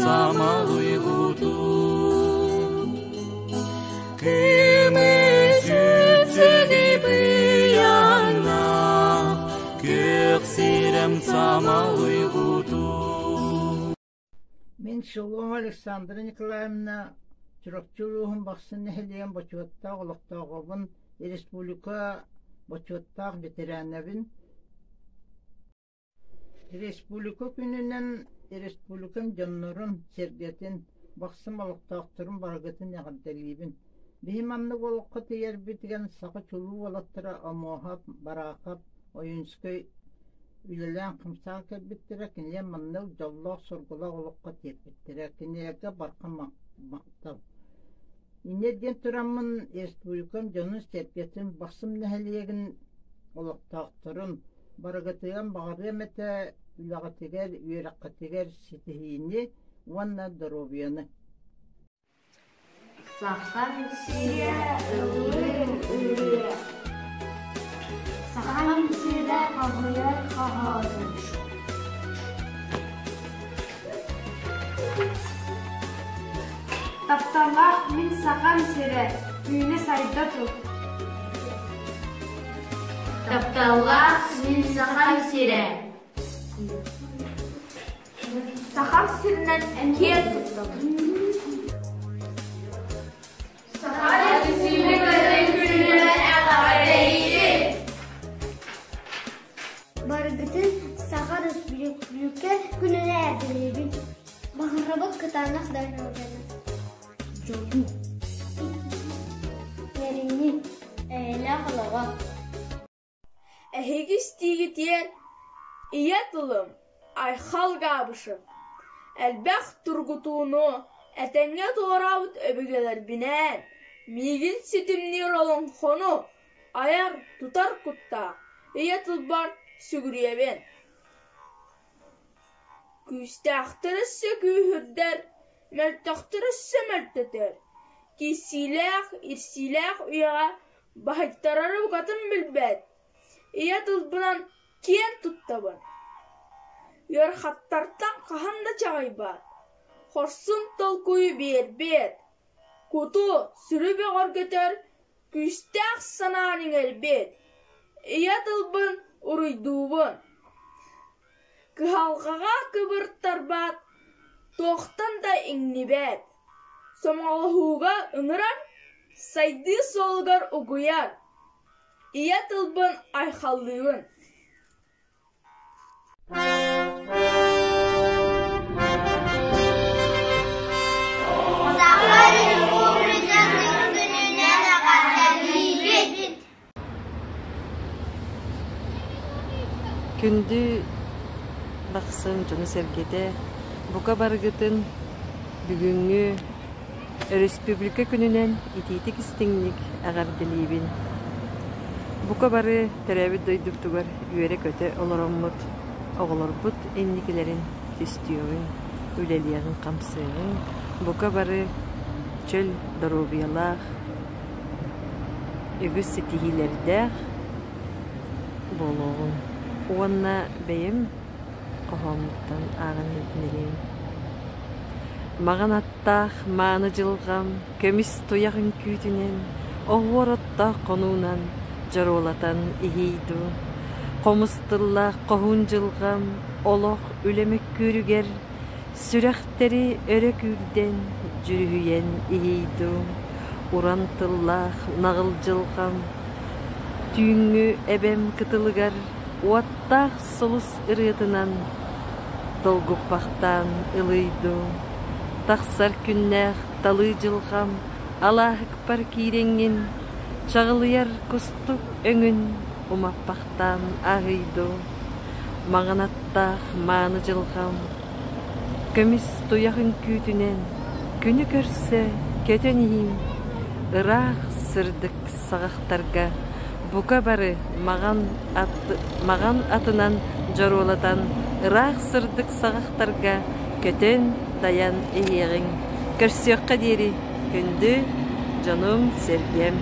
Самалуйгуту Кымыс быйанна Күөх сирем самалуйгуту Мин Шелом Александра Николаевна Чурапчы улууһун Бахсы нэһилиэгин бочуоттаах олохтооҕобун, республика бочуоттаах ветеранабын. Республика күнүнэн республикам дьоннорун, сэргэтин, Бахсым олохтоохторун барыгытын эҕэрдэлиибин. Биһи маннык олоххо тиийэрбитигэр саха чулуу уолаттара Омуоһап, Бараахап, Ойуунскай үлэлээн-хамсаан кэлбиттэрэ, кинилэр маннык дьоллоох-соргулаах олоххо тиэрпиттэрэ. Кинилэргэ барҕа махтал. Инньэ диэн тураммын республикам дьонун-сэргэтин, Бахсым нэһилиэгин олохтоохторун Барыгытыгар баҕарыам этэ үлэҕитигэр, үөрэххитигэр ситиһиини уонна доруобуйаны. Сахам сирэ ыллыыр ырыа. Сахам сирэ хоһуйар хоһоонун. Тапталлаах мин Сахам сирэ, үүнэ-сайда тур! Тапталлаах мин Сахам сирэ! Сахам сиринэн киэн туттабын! Саха Республикатын күнүнэн эҕэрдэлиибин! Барыгытын Саха Республика күнүнэн эҕэрдэлиибин! Баҕарабыт кытаанах доруобуйаны, дьолу, үөрүүнү, эйэлээх олоҕу. Эһиги истиигитиэр ийэ тылым, Айхал Габышев, элбэх тургутууну этэҥҥэ туораабыт өбүгэлэрбинээн миигин ситимниир олоҥхону айар, тутар куттаах ийэ тылбар сүгүрүйэбин. Күүстээхтэр өссө күүһүрдэр, мөлтөхтөр өссө мөлтөтөр, киирсиилээх, ирсиилээх үйэҕэ баһыйтарары букатын билбэт, ийэ тылбынан киэн туттабын. Ыарахаттартан хаһан да чаҕыйбат, хорсун толкуйу биэрбэт, куту, сүрү бөҕөргөтөр күүстээх санаан иҥэрбит, ийэ тылбын уруйдуубун. Кыһалҕаҕа кыбыртарбат, туохтан да иҥнибэт, сомоҕолоһууга ыҥырар, сайдыы суолугар угуйар, ийэ тылбын айхаллыыбын. Саха Республикатын күнүнэн эҕэрдэлиибит! Күндү Бахсын дьоно-сэргэтэ, бука барыгытын бүгүҥҥү Өрөспүүбүлүкэ күнүнэн итиитик-истиҥник эҕэрдэлиибин. Бука бары төрөөбүт дойдубутугар үөрэ-көтө олороммут, оҕолорбут инникилэрин түстүөҕүҥ, үлэлиэҕиҥ-хамсыаҕыҥ, бука бары чөл доруобуйалаах, үгүс ситиһиилэрдээх буолуоҕуҥ уонна бэйэм хоһооммуттан ааҕан иһитинэриэм. Маҕан аттаах мааны дьылҕам көмүс туйах үҥкүүтүнэн, оһуор оттоох хонуунан дьоруолатан иһий дуу. Хомус тыллаах хоһуун дьылҕам олох үлэ мөккүөрүгэр Сүрэхтэри өрө күүрдэн, дьүрүһүйэн иһий дуу, уран тыллаах наҕыл дьылҕам, түүҥҥү эбэм кытылыгар уоттаах сулус ырыатынан долгуппахтаан ылый дуу, тахсар күннээх талыы дьылҕам алааһыкпар киирэҥҥин, чаҕылыйар кустук өҥүн умаппахтаан ааһый дуу, маҥан аттаах мааны дьылҕам Көмүс туйах үҥкүүтүнэн күнү көрсө көтөн иһиҥ, ыраах сырдык саҕахтарга бука бары маҕан ат маҕан атынан дьоруолатан ыраах сырдык саҕахтарга көтөн дайан иһиэҕиҥ. Көрсүөххэ диэри күндү дьонум-сэргэм.